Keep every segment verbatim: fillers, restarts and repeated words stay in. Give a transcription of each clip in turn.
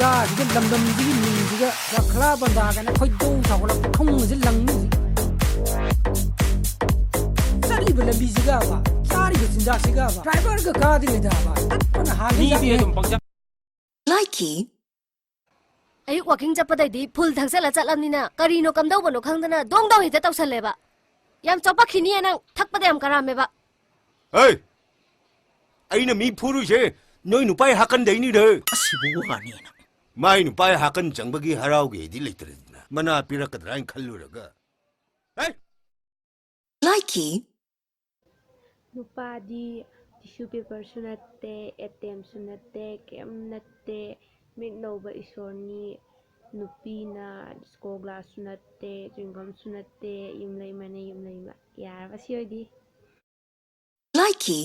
ꯖꯒꯥꯁꯤꯒ ꯂꯝꯗꯝꯁꯤꯒꯤ ꯃꯤꯡꯁꯤꯒ ꯂꯈ꯭ꯂꯥ ꯕꯟꯗꯥꯒꯅ ꯈꯣꯏꯗꯧ ꯁꯥꯎꯒꯠꯂꯛꯄ ꯈꯣꯡꯁꯦ ꯂꯪꯉꯤꯁꯦ꯫ ꯆꯠꯂꯤꯕ ꯂꯝꯕꯤꯁꯤꯒꯕ, ꯆꯥꯔꯤꯕ ꯆꯤꯟꯖꯥꯛꯁꯤꯒꯕ, ꯗ꯭ꯔꯥꯏꯚꯔꯒ ꯀꯥꯗ꯭ꯔꯤꯉꯩꯗꯕ ꯇꯠꯄꯅ ꯍꯥꯜꯂꯤ꯫ ꯃꯤꯗꯤ ꯑꯗꯨꯝ ꯄꯪꯆꯥ- ꯂꯥꯏꯀꯤ꯫ ꯑꯌꯨꯛ ꯋꯥꯀꯤꯡ ꯆꯠꯄꯗꯩꯗꯤ ꯐꯨꯜ ꯊꯛꯆꯜꯂ ꯆꯠꯂꯕꯅꯤꯅ ꯀꯔꯤꯅꯣ ꯀꯝꯗꯧꯕꯅꯣ ꯈꯪꯗꯅ ꯗꯣꯡ ꯗꯣꯡ ꯍꯦꯛꯇ ꯇꯧꯁꯜꯂꯦꯕ꯫ ꯌꯥꯝ ꯆꯥꯎꯄꯛꯈꯤꯅꯤꯌꯦ ꯅꯪ, ꯊꯛꯄꯗ ꯌꯥꯝ ꯀꯔꯥꯝꯃꯦꯕ꯫ ꯍꯦ! ꯑꯩꯅ ꯃꯤ ꯐꯨꯔꯨꯏꯁꯦ ꯅꯣꯏ ꯅꯨꯄꯥꯏ ꯍꯥꯀꯟꯗꯩꯅꯤꯗ꯫ ꯑꯁꯤꯕꯨ ꯋꯥꯅꯦꯅ꯫ ꯃꯥꯏ ꯅꯨꯄꯥꯏ ꯍꯥꯀꯟ ꯆꯪꯕꯒꯤ ꯍꯔꯥꯎꯒꯦꯗꯤ ꯂꯩꯇ꯭ꯔꯦꯗꯅ꯫ ꯃꯅꯥ ꯄꯤꯔꯛꯀꯗ꯭ꯔꯥ ꯍꯥꯏꯅ ꯈꯜꯂꯨꯔꯒ꯫ ꯍꯦ! ꯂꯥꯏꯀꯤ꯫ ꯅꯨꯄꯥꯗꯤ ꯇꯤꯁꯨ ꯄꯦꯄꯔꯁꯨ ꯅꯠꯇꯦ, ꯑꯦ ꯇꯤ ꯑꯦꯝꯁꯨ ꯅꯠꯇꯦ, ꯀꯩꯝ ꯅꯠꯇꯦ꯫ ꯃꯤꯠ ꯅꯧꯕ ꯏꯁꯣꯔꯅꯤ꯫ ꯅꯨꯄꯤꯅ ꯁ꯭ꯀꯣ ꯒ꯭ꯂꯥꯁꯁꯨ ꯅꯠꯇꯦ, ꯆ꯭ꯋꯤꯡꯒꯝꯁꯨ ꯅꯠꯇꯦ, ꯌꯨꯝꯂꯩꯃꯅꯦ, ꯌꯨꯝꯂꯩꯃ꯫ ꯌꯥꯔꯕ ꯁꯤ ꯑꯣꯏꯗꯤ? ꯂꯥꯏꯀꯤ꯫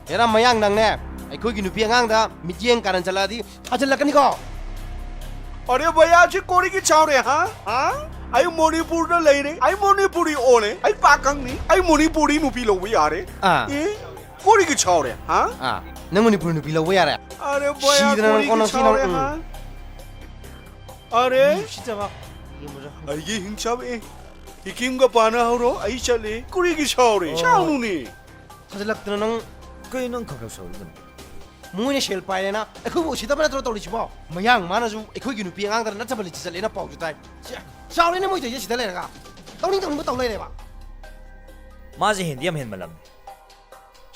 ꯍꯦꯔꯥ ꯃꯌꯥꯡ, ꯅꯪꯅꯦ ꯑꯩꯈꯣꯏꯒꯤ ꯅꯨꯄꯤ ꯑꯉꯥꯡꯗ ꯃꯤꯠꯌꯦꯡ ꯀꯥꯔꯟ ꯆꯠꯂꯛꯑꯗꯤ ꯊꯥꯖꯤꯜꯂꯛꯀꯅꯤꯀꯣ꯫ ꯑꯔꯦ ꯚꯌꯥ, ꯁꯤ ꯀꯣꯔꯤꯒꯤ ꯁꯥꯎꯔꯦ, ꯍꯥ? ꯍꯥ? ꯑꯩ ꯃꯅꯤꯄꯨꯔꯗ ꯂꯩꯔꯦ, ꯑꯩ ꯃꯅꯤꯄꯨꯔꯤ ꯑꯣꯜꯂꯦ, ꯑꯩ ꯄꯥꯈꯪꯅꯤ, ꯑꯩ ꯃꯅꯤꯄꯨꯔꯤ ꯅꯨꯄꯤ ꯂꯧꯕ ꯌꯥꯔꯦ꯫ ꯑꯥ꯫ ꯑꯦ? ꯀꯣꯔꯤꯒꯤ ꯁꯥꯎꯔꯦ, ꯍꯥ? ꯑꯥ, ꯅꯪ ꯃꯅꯤꯄꯨꯔꯤ ꯅꯨꯄꯤ ꯂꯧꯕ ꯌꯥꯔꯦ꯫ ꯑꯔꯦ ꯚꯌꯥ, ꯁꯤꯗꯅ ꯅꯪ ꯀꯣꯔꯤꯒꯤ ꯀꯣꯟꯅ ꯁꯤ ꯁꯥꯎꯔꯦ, ꯅꯪ, ꯎꯝ꯫ ꯍꯥ? ꯑꯔꯦ? ꯃꯤ ꯎꯁꯤꯠꯇꯕ꯫ ꯑꯩꯒꯤ ꯍꯤꯡꯆꯥꯕ ꯑꯦ꯫ ꯏꯀꯤꯝꯒ ꯄꯥꯅ ꯍꯧꯔꯣ, ꯑꯩ ꯆꯠꯂꯦ꯫ ꯀꯨꯔꯤꯒꯤ ꯁꯥꯎꯔꯦ? ꯑꯣ꯫ ꯁꯥꯎꯅꯨꯅꯦ꯫ ꯊꯥꯖꯤꯜꯂꯛꯇꯅ ꯅꯪ꯫ ꯀꯩ ꯅꯪ ꯈꯛ ꯈꯛ ꯁꯥꯎꯔꯤꯗꯨꯅ? ꯃꯣꯏꯅ ꯁꯦꯜ ꯄꯥꯏꯔꯦꯅ ꯑꯩꯈꯣꯏꯕꯨ ꯎꯁꯤꯠꯇꯕ ꯅꯠꯇ꯭ꯔꯣ ꯇꯧꯔꯤꯁꯤꯕꯣ? ꯃꯌꯥꯡ ꯃꯥꯅꯁꯨ ꯑꯩꯈꯣꯏꯒꯤ ꯅꯨꯄꯤ ꯑꯉꯥꯡꯗ ꯅꯠꯆꯕ ꯂꯤꯠꯁꯤ ꯆꯠꯂꯦꯅ ꯄꯥꯎꯁꯨ ꯇꯥꯏ꯫ ꯁꯤ ꯆꯥꯎꯔꯦꯅꯦ ꯃꯣꯏ ꯇꯧꯔꯤꯁꯦ ꯁꯤꯗ ꯂꯩꯔꯒ꯫ ꯇꯧꯅꯤꯡ ꯇꯧꯅꯤꯡꯕ ꯇꯧ ꯂꯩꯔꯦꯕ꯫ ꯃꯥꯁꯦ ꯍꯦꯟꯗꯤ ꯌꯥꯝ ꯍꯦꯟꯃꯜꯂꯝꯃꯦ꯫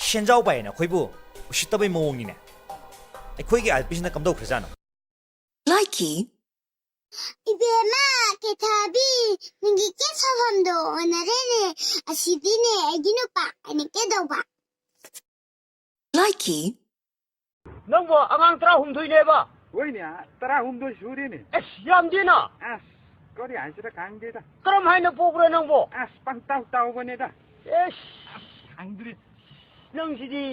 ꯁꯦꯟꯖꯥꯎ ꯄꯥꯏꯌꯦꯅ ꯑꯩꯈꯣꯏꯕꯨ ꯎꯁꯤꯠꯇꯕꯩ ꯃꯑꯣꯡꯅꯤꯅꯦ꯫ ꯑꯩꯈꯣꯏꯒꯤ ꯑꯥꯏ ꯄꯤꯁꯤꯅ ꯀꯝꯗꯧꯈ꯭ꯔꯖꯥꯠꯅꯣ? ꯂꯥꯏꯀꯤ꯫ ꯏꯕꯦꯝꯃ, ꯀꯦꯊꯥꯕꯤ, ꯅꯪꯒꯤ ꯀꯦꯛ ꯁꯥꯐꯝꯗꯣ ꯑꯣꯟꯅꯔꯦꯅꯦ꯫ ꯑꯁꯤꯗꯤꯅꯦ ꯑꯩꯒꯤ ꯅꯨꯄꯥ, ꯑꯩꯅ ꯀꯩꯗꯧꯕ? ꯂꯥꯏꯀꯤ꯫ ꯅꯪꯕꯨ ꯑꯉꯥꯡ ꯇꯔꯥꯍꯨꯝꯗꯣꯏꯅꯦꯕ? ꯍꯣꯏꯅꯦ, ꯇꯔꯥꯍꯨꯝꯗꯣꯏ ꯁꯨꯔꯦꯅꯦ꯫ ꯑꯁ, ꯌꯥꯝꯗꯦꯅ꯫ ꯑꯁ, ꯀꯔꯤ ꯍꯥꯏꯁꯤꯔ ꯈꯪꯗꯦꯗ꯫ ꯀꯔꯝ ꯍꯥꯏꯅ ꯄꯣꯛꯄ꯭ꯔꯣ ꯅꯪꯕꯣ? ꯑꯁ, ꯄꯪꯇꯥꯎ ꯇꯥꯎꯕꯅꯦꯗ꯫ ꯑꯦꯁ꯫ ꯑꯁ, ꯈꯪꯗ꯭ꯔꯦ꯫ ꯅꯪꯁꯤꯗꯤ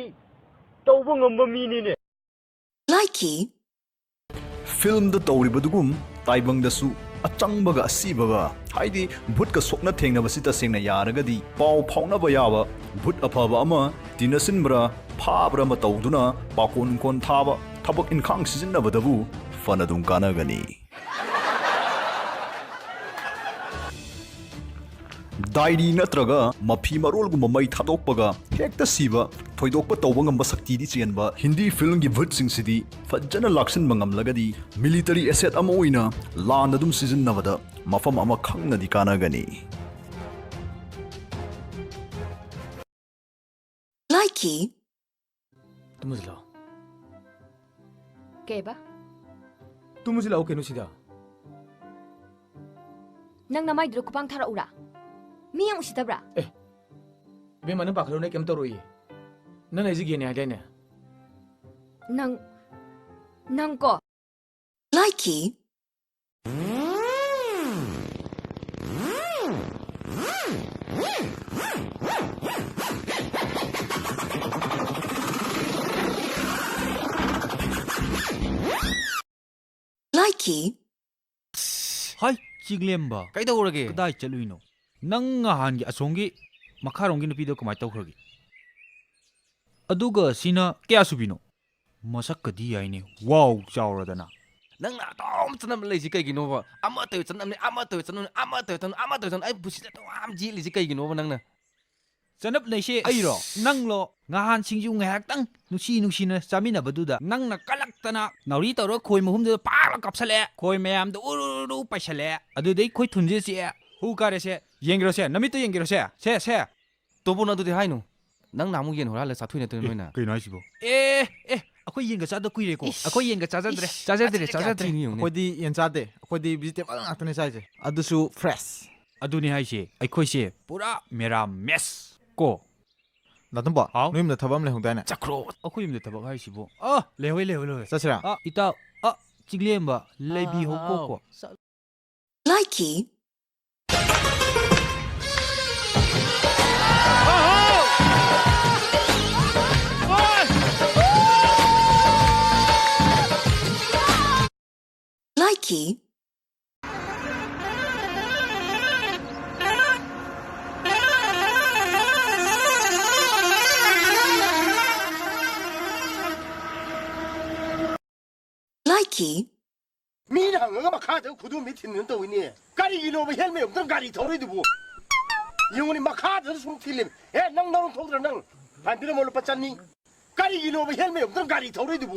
ꯇꯧꯕ ꯉꯝꯕ ꯃꯤꯅꯤꯅꯦ꯫ ꯂꯥꯏꯀꯤ꯫ ꯐꯤꯜꯝꯗ ꯇꯧꯔꯤꯕꯗꯨꯒꯨꯝ ꯇꯥꯏꯕꯪꯗꯁꯨ ꯑꯆꯪꯕꯒ ꯑꯁꯤꯕꯒ, ꯍꯥꯏꯗꯤ ꯚꯨꯠꯀ ꯁꯣꯛꯅ ꯊꯦꯡꯅꯕꯁꯤ ꯇꯁꯦꯡꯅ ꯌꯥꯔꯒꯗꯤ ꯄꯥꯎ ꯐꯥꯎꯅꯕ ꯌꯥꯕ ꯚꯨꯠ ꯑꯐꯕ ꯑꯃ ꯇꯤꯟꯅꯁꯤꯟꯕ꯭ꯔꯥ ꯐꯥꯕ꯭ꯔꯥ ꯑꯃ ꯇꯧꯗꯨꯅ ꯄꯥꯎꯀꯣꯟ ꯅꯨꯡꯀꯣꯟ ꯊꯥꯕ, ꯊꯕꯛ ꯏꯟꯈꯥꯡ ꯁꯤꯖꯤꯟꯅꯕꯗꯕꯨ ꯐꯅꯗꯨꯝ ꯀꯥꯟꯅꯒꯅꯤ꯫ ꯗꯥꯏꯔꯤ ꯅꯠꯇ꯭ꯔꯒ ꯃꯐꯤ ꯃꯔꯣꯜꯒꯨꯝꯕ ꯃꯩ ꯊꯥꯗꯣꯛꯄꯒ ꯍꯦꯛꯇ ꯁꯤꯕ, ꯊꯣꯏꯗꯣꯛꯄ ꯇꯧꯕ ꯉꯝꯕ ꯁꯛꯇꯤꯗꯤ ꯆꯦꯟꯕ ꯍꯤꯟꯗꯤ ꯐꯤꯜꯝꯒꯤ ꯚꯨꯠꯁꯤꯡꯁꯤꯗꯤ ꯐꯖꯅ ꯂꯥꯛꯁꯤꯟꯕ ꯉꯝꯂꯒꯗꯤ ꯃꯤꯂꯤꯇꯔꯤ ꯑꯦꯁꯦꯠ ꯑꯃ ꯑꯣꯏꯅ ꯂꯥꯟꯗ ꯑꯗꯨꯝ ꯁꯤꯖꯤꯟꯅꯕꯗ ꯃꯐꯝ ꯑꯃ ꯈꯪꯅꯗꯤ ꯀꯥꯟꯅꯒꯅꯤ꯫ ꯂꯥꯏꯀꯤ꯫ ꯇꯨꯝꯃꯁꯤ ꯂꯥꯛꯑꯣ꯫ ꯀꯩꯕ? ꯇꯨꯝꯃꯁꯤ ꯂꯥꯛꯑꯣ ꯀꯩꯅꯣ ꯁꯤꯗ꯫ ꯅꯪ ꯅꯃꯥꯏꯗꯨꯗ ꯈꯨꯄꯥꯡ ꯊꯥꯔꯛꯎꯔꯥ? ꯃꯤ ꯌꯥꯝ ꯎꯁꯤꯠꯇꯕ꯭ꯔꯥ? ꯑꯦ, ꯏꯕꯦꯝꯃ, ꯅꯪ ꯄꯥꯈꯠꯂꯨꯅꯨ, ꯑꯩ ꯀꯩꯝ ꯇꯧꯔꯣꯏꯌꯦ꯫ ꯅꯪ ꯑꯩꯁꯦ ꯒꯦꯅꯦ ꯍꯥꯏꯗꯥꯏꯅꯦ? ꯅꯪ, ꯅꯪ ꯀꯣ꯫ ꯂꯥꯏꯀꯤ꯫ ꯂꯥꯏꯀꯤ꯫ ꯍꯥꯏ, ꯆꯤꯡꯂꯦꯝꯕ꯫ ꯀꯩꯗꯧꯔꯒꯦ? ꯀꯗꯥꯏ ꯆꯠꯂꯨꯏꯅꯣ? ꯅꯪ ꯉꯍꯥꯟꯒꯤ ꯑꯁꯣꯝꯒꯤ ꯃꯈꯥꯔꯣꯝꯒꯤ ꯅꯨꯄꯤꯗꯣ ꯀꯃꯥꯏ ꯇꯧꯈ꯭ꯔꯒꯦ? ꯑꯗꯨꯒ ꯁꯤꯅ ꯀꯌꯥ ꯁꯨꯕꯤꯅꯣ? ꯃꯁꯛꯀꯗꯤ ꯌꯥꯏꯅꯦ, ꯋꯥꯎ ꯆꯥꯎꯔꯗꯅ꯫ ꯅꯪꯅ ꯑꯗꯨꯝ ꯆꯠꯅꯕ ꯂꯩꯁꯤ ꯀꯩꯒꯤꯅꯣꯕ? ꯑꯃ ꯇꯧ ꯆꯠꯅꯕꯅꯤ, ꯑꯃ ꯇꯧ ꯆꯠꯅꯕꯅꯤ, ꯑꯃ ꯇꯧ ꯆꯠꯅꯕꯅꯤ, ꯑꯃ ꯇꯧ ꯆꯠꯅꯕꯅꯤ꯫ ꯑꯩ ꯄꯨꯟꯁꯤꯗ ꯑꯗꯨꯝ ꯌꯥꯝ ꯌꯦꯠꯂꯤꯁꯤ ꯀꯩꯒꯤꯅꯣꯕ ꯅꯪꯅ? ꯆꯠꯅꯞꯅꯩꯁꯦ ꯑꯩꯔꯣ? ꯑꯁ꯫ ꯅꯪꯂꯣ? ꯉꯍꯥꯟ ꯁꯤꯡꯖꯨ ꯉꯥꯏꯍꯥꯛꯇꯪ ꯅꯨꯡꯁꯤ ꯅꯨꯡꯁꯤꯅ ꯆꯥꯃꯤꯟꯅꯕꯗꯨꯗ ꯅꯪꯅ ꯀꯜꯂꯛꯇꯅ ꯅꯥꯎꯔꯤ ꯇꯧꯔꯒ ꯈꯣꯏ ꯃꯍꯨꯝꯗꯨꯗ ꯄꯥꯛꯂ ꯀꯥꯞꯁꯜꯂꯛꯑꯦ꯫ ꯈꯣꯏ ꯃꯌꯥꯝꯗꯣ ꯎꯔꯨ ꯎꯔꯨ ꯄꯩꯁꯜꯂꯛꯑꯦ꯫ ꯑꯗꯨꯗꯩ ꯈꯣꯏ ꯊꯨꯟꯁꯦ ꯆꯤꯛꯑꯦ꯫ ꯍꯨ ꯀꯥꯔꯦꯁꯦ꯫ ꯌꯦꯡꯒꯦꯔꯣꯁꯦ? ꯅꯃꯤꯠꯇꯣ ꯌꯦꯡꯒꯦꯔꯣꯁꯦ? ꯁꯦ, ꯁꯦ꯫ ꯇꯣꯕꯣ, ꯅꯪ ꯑꯗꯨꯗꯤ ꯍꯥꯏꯅꯨ꯫ ꯅꯪ ꯅꯍꯥꯟꯃꯨꯛ ꯌꯦꯟ ꯍꯨꯔꯥꯜꯂ ꯆꯥꯊꯣꯛꯏ ꯅꯠꯇ꯭ꯔꯣ ꯑꯦ, ꯅꯣꯏꯅ? ꯀꯩꯅꯣ ꯍꯥꯏꯁꯤꯕꯣ? ꯑꯦ, ꯑꯦ, ꯑꯩꯈꯣꯏ ꯌꯦꯟꯒ ꯆꯥꯗ ꯀꯨꯏꯔꯦꯀꯣ꯫ ꯏꯁ, ꯑꯩꯈꯣꯏ ꯌꯦꯟꯒ ꯆꯥꯖꯗ꯭ꯔꯦ, ꯏꯁ, ꯆꯥꯖꯗ꯭ꯔꯦ, ꯃꯆꯤꯟ ꯀꯌꯥ ꯆꯥꯖꯗ꯭ꯔꯦ꯫ ꯊꯤꯅꯣ ꯌꯦꯡꯉꯨꯅꯦ꯫ ꯑꯩꯈꯣꯏꯗꯤ ꯌꯦꯟ ꯆꯥꯗꯦ, ꯑꯩꯈꯣꯏꯗꯤ vegetable ꯉꯥꯛꯇꯅꯦ ꯆꯥꯏꯁꯦ, ꯑꯗꯨꯁꯨ fresh꯫ ꯑꯗꯨꯅꯦ ꯍꯥꯏꯁꯦ, ꯑꯩꯈꯣꯏꯁꯦ ꯄꯨꯔꯥ ꯃꯦꯔꯥ ꯃꯦꯁ ꯀꯣ꯫ ꯗꯥ ꯇꯣꯝꯕ, ꯍꯥꯎ? ꯅꯣꯏ ꯌꯨꯝꯗ ꯊꯕꯛ ꯑꯃ ꯂꯩꯍꯧꯗꯥꯏꯅꯦ? ꯆꯠꯈ꯭ꯔꯣ꯫ ꯑꯩꯈꯣꯏ ꯌꯨꯝꯗ ꯊꯕꯛ ꯍꯥꯏꯁꯤꯕꯨ? ꯑ, ꯂꯩꯍꯧꯋꯦ, ꯂꯩꯍꯧꯋꯦ, ꯂꯩꯍꯧꯋꯦ꯫ ꯆꯠꯁꯤꯔꯥ? ꯑ, ꯏꯇꯥꯎ, ꯑ, ꯆꯤꯡꯂꯦꯝꯕ, ꯂꯩꯕꯤꯍꯧꯀꯣ ꯑꯥ, ꯀꯣ꯫ ꯆꯠ- ꯂꯥꯏꯀꯤ꯫ ꯂꯥꯏꯀꯤ꯫ ꯂꯥꯏꯀꯤ꯫ ꯃꯤꯅ ꯍꯪꯉꯒ ꯃꯈꯥꯗ ꯈꯨꯗꯣꯝꯕꯤ ꯊꯤꯟꯗꯅ ꯇꯧꯏꯅꯦ꯫ ꯀꯔꯤꯒꯤꯅꯣꯕ ꯍꯦꯜꯃꯦꯠ ꯑꯝꯇꯪ ꯒꯥꯔꯤ ꯊꯧꯔꯣꯏꯗꯨꯕꯨ? ꯌꯦꯡꯉꯨꯅꯦ, ꯃꯈꯥꯗ ꯁꯨꯝ ꯊꯤꯜꯂꯤꯃꯤ꯫ ꯑꯦ, ꯅꯪ ꯅꯔꯣꯟ ꯊꯣꯛꯇ꯭ꯔꯥ ꯅꯪ? ꯐꯥꯏꯟ ꯄꯤꯔꯝꯃꯣ ꯂꯨꯄꯥ ꯆꯅꯤ꯫ ꯀꯔꯤꯒꯤꯅꯣꯕ ꯍꯦꯜꯃꯦꯠ ꯑꯝꯇꯪ ꯒꯥꯔꯤ ꯊꯧꯔꯣꯏꯗꯨꯕꯨ?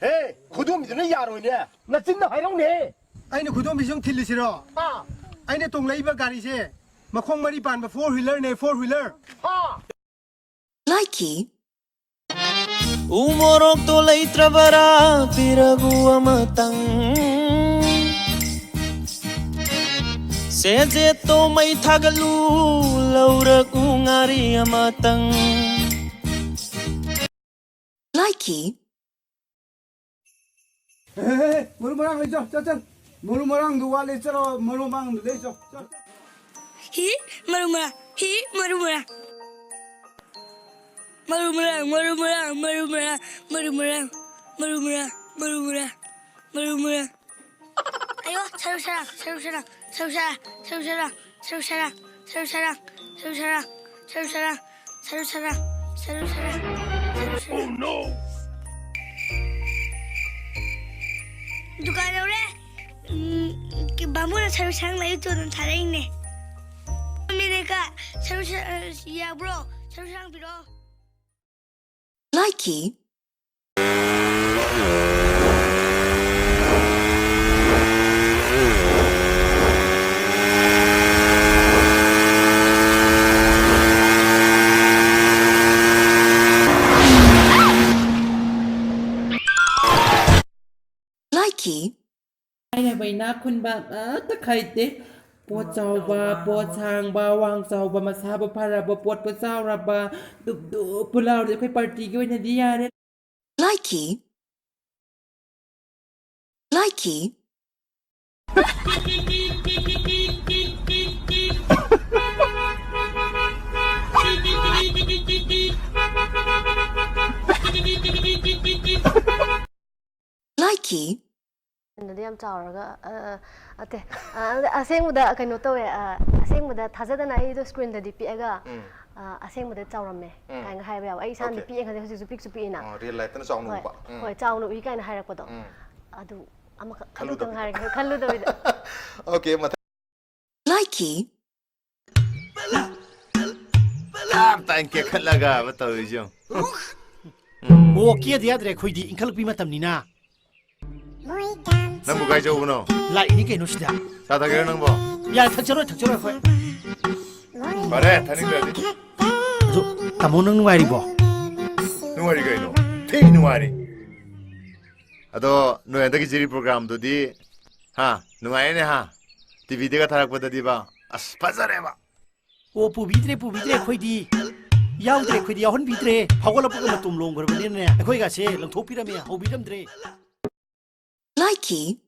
ꯍꯦ, ꯈꯨꯗꯣꯝꯕꯤꯗꯨꯅ ꯌꯥꯔꯣꯏꯅꯦ꯫ ꯅꯆꯤꯟꯗꯣ ꯍꯥꯏꯔꯧꯅꯦ꯫ ꯑꯩꯅ ꯈꯨꯗꯣꯝꯕꯤ ꯁꯨꯝ ꯊꯤꯜꯂꯤꯁꯤꯔꯣ? ꯑꯥ꯫ ꯑꯩꯅ ꯇꯣꯡꯂꯛꯏꯕ ꯒꯥꯔꯤꯁꯦ ꯃꯈꯣꯡ ꯃꯔꯤ ꯄꯥꯟꯕ four wheelerꯅꯦ, four wheeler꯫ ꯑꯥ꯫ ꯂꯥꯏꯀꯤ꯫ ꯎ ꯃꯣꯔꯣꯛꯇꯣ ꯂꯩꯇ꯭ꯔꯕꯔꯥ? ꯄꯤꯔꯛꯎ ꯑꯃꯇꯪ꯫ ꯁꯦꯖꯦꯠꯇꯣ ꯃꯩ ꯊꯥꯒꯠꯂꯨ, ꯂꯧꯔꯛꯎ ꯉꯥꯔꯤ ꯑꯃꯇꯪ꯫ ꯂꯥꯏꯀꯤ꯫ ꯍꯦ, ꯍꯦ, ꯍꯦ, ꯃꯔꯨ ꯃꯔꯥꯡ ꯂꯩꯆꯣ, ꯆꯠ, ꯆꯠ꯫ ꯃꯔꯨ ꯃꯔꯥꯡꯗꯨ ꯋꯥꯠꯂꯦ, ꯆꯠꯂꯣ, ꯃꯔꯨ ꯃꯔꯥꯡꯗꯨ ꯂꯩꯆꯣ, ꯆꯠ꯫ ꯍꯤ, ꯃꯔꯨ ꯃꯔꯥꯡ, ꯍꯤ, ꯃꯔꯨ ꯃꯔꯥꯡ꯫ ꯃꯔꯨ ꯃꯔꯥꯡ, ꯃꯔꯨ ꯃꯔꯥꯡ, ꯃꯔꯨ ꯃꯔꯥꯡ, ꯃꯔꯨ ꯃꯔꯥꯡ, ꯃꯔꯨ ꯃꯔꯥꯡ, ꯃꯔꯨ ꯃꯔꯥꯡ, ꯃꯔꯨ ꯃꯔꯥꯡ꯫ ꯑꯌꯣ, ꯁꯔꯨ ꯁꯔꯥꯡ, ꯁꯔꯨ ꯁꯔꯥꯡ, ꯁꯔꯨ ꯁꯔꯥꯡ, ꯁꯔꯨ ꯁꯔꯥꯡ, ꯁꯔꯨ ꯁꯔꯥꯡ, ꯁꯔꯨ ꯁꯔꯥꯡ, ꯁꯔꯨ ꯁꯔꯥꯡ, ꯁꯔꯨ ꯁꯔꯥꯡ, ꯁꯔꯨ ꯁꯔꯥꯡ, ꯁꯔꯨ ꯁꯔꯥꯡ꯫ Oh no! ꯗꯨꯀꯥꯟ ꯌꯧꯔꯦ꯫ ꯎꯝ, ꯕꯥꯃꯣꯟꯅ ꯁꯔꯨ ꯁꯔꯥꯡ ꯂꯩꯔꯨꯆꯣꯅ ꯊꯥꯔꯛꯏꯅꯦ꯫ ꯃꯤꯅꯦꯀ, ꯁꯔꯨ ꯁꯔꯥꯡ, ꯌꯥꯕ꯭ꯔꯣ? ꯁꯔꯨ ꯁꯔꯥꯡ ꯄꯤꯔꯛꯑꯣ꯫ ꯂꯥꯏꯀꯤ꯫ ꯂꯥꯏꯀꯤ꯫ ꯂꯥꯏꯔꯕ ꯏꯅꯥꯛ ꯈꯨꯟꯕ ꯑꯃꯠꯇ ꯈꯥꯏꯗꯦ꯫ ꯄꯣꯠ ꯆꯥꯎꯕ, ꯄꯣꯠ ꯁꯥꯡꯕ, ꯋꯥꯡ ꯆꯥꯎꯕ, ꯃꯁꯥꯕꯨ ꯐꯔꯕ, ꯄꯣꯠꯄꯨ ꯆꯥꯎꯔꯕ, ꯗꯨꯞ ꯗꯨꯞꯄꯨ ꯂꯥꯎꯔꯗꯤ ꯑꯩꯈꯣꯏ ꯄꯥꯔꯇꯤꯒꯤ ꯑꯣꯏꯅꯗꯤ ꯌꯥꯔꯦ꯫ ꯂꯥꯏꯀꯤ꯫ ꯂꯥꯏꯀꯤ꯫ ꯂꯥꯏꯀꯤ꯫ ꯗꯗꯤ ꯌꯥꯝ ꯆꯥꯎꯔꯒ, ꯑ, ꯑ, ꯑꯇꯦ, ꯑ, ꯑꯁꯦꯡꯕꯗ ꯀꯩꯅꯣ ꯇꯧꯋꯦ, ꯑ, ꯑꯁꯦꯡꯕꯗ ꯊꯥꯖꯗꯅ ꯑꯩꯗꯣ screenꯗꯗꯤ ꯄꯤꯛꯑꯒ, ꯎꯝ꯫ ꯑ, ꯑꯁꯦꯡꯕꯗ ꯆꯥꯎꯔꯝꯃꯦ ꯎꯝ꯫ ꯀꯥꯏꯅꯒ ꯍꯥꯏꯕ ꯌꯥꯎꯋꯦ꯫ ꯑꯩ ꯏꯁꯥꯅꯗꯤ Okay꯫ ꯄꯤꯛꯑꯦ ꯈꯟꯗꯦ, ꯍꯧꯖꯤꯛꯁꯨ ꯄꯤꯛꯁꯨ ꯄꯤꯛꯏꯅ꯫ ꯑꯣ, real lifeꯇꯅ ꯆꯥꯎꯅ ꯍꯣꯏ, ꯎꯕ꯫ ꯎꯝ꯫ ꯍꯣꯏ, ꯆꯥꯎꯅ ꯎꯏ ꯀꯥꯏꯅ ꯍꯥꯏꯔꯛꯄꯗꯣ꯫ ꯎꯝ꯫ ꯑꯗꯨ ꯑꯃꯈꯛ, ꯑꯗꯨꯇꯪ ꯈꯜꯂꯨꯗꯕꯤꯗ꯫ ꯍꯥꯏꯔꯒꯦ, ꯈꯜꯂꯨꯗꯕꯤꯗ꯫ Okay, ꯃꯊꯪ꯫ Likey꯫ ꯇꯞ ꯇꯥꯏꯅ ꯀꯦꯈꯠꯂꯒ ꯑꯃ ꯇꯧꯔꯤꯁꯦ ꯌꯦꯡꯉꯨ꯫ ꯎꯝ꯫ ꯑꯣ, ꯀꯦꯗ ꯌꯥꯗ꯭ꯔꯦ, ꯑꯩꯈꯣꯏꯗꯤ ꯏꯟꯈꯠꯂꯛꯄꯤ ꯃꯇꯝꯅꯤꯅ꯫ ꯅꯪꯕꯨ ꯀꯥꯏ ꯆꯧꯕꯅꯣ? ꯂꯥꯛꯏꯅꯤ ꯀꯩꯅꯣ ꯁꯤꯗ꯫ ꯆꯥ ꯊꯛꯀꯦꯔꯣ ꯅꯪꯕꯣ? ꯌꯥꯔꯦ, ꯊꯛꯆꯔꯣꯏ, ꯊꯛꯆꯔꯣꯏ ꯑꯩꯈꯣꯏ꯫ ꯐꯔꯦ, ꯊꯛꯅꯤꯡꯗ꯭ꯔꯗꯤ꯫ ꯑꯗꯨ, ꯇꯥꯃꯣ, ꯅꯪ ꯅꯨꯡꯉꯥꯏꯔꯤꯕꯣ? ꯅꯨꯡꯉꯥꯏꯔꯤ ꯀꯩꯅꯣ? ꯊꯤ ꯅꯨꯡꯉꯥꯏꯔꯤ꯫ ꯑꯗꯣ, ꯅꯣꯏ ꯍꯟꯗꯛꯀꯤ ꯖꯤꯔꯤ programꯗꯨꯗꯤ, ꯍꯥ, ꯅꯨꯡꯉꯥꯏꯔꯦꯅꯦ, ꯍꯥ? TVꯗꯒ ꯊꯥꯔꯛꯄꯗꯗꯤꯕ, ꯑꯁ, ꯐꯖꯔꯦꯕ꯫ ꯑꯣ, ꯄꯨꯕꯤꯗ꯭ꯔꯦ, ꯄꯨꯕꯤꯗ꯭ꯔꯦ ꯑꯩꯈꯣꯏꯗꯤ꯫ ꯌꯥꯎꯗ꯭ꯔꯦ ꯑꯩꯈꯣꯏꯗꯤ, ꯌꯥꯎꯍꯟꯕꯤꯗ꯭ꯔꯦ꯫ ꯍꯧꯒꯠꯂꯛꯄꯒ ꯃꯇꯣꯝ ꯂꯣꯝꯈ꯭ꯔꯕꯅꯤꯅꯅꯦ, ꯑꯩꯈꯣꯏꯒꯁꯦ ꯂꯪꯊꯣꯛꯄꯤꯔꯝꯃꯦ, ꯍꯧꯕꯤꯔꯝꯗ꯭ꯔꯦ꯫ Likey꯫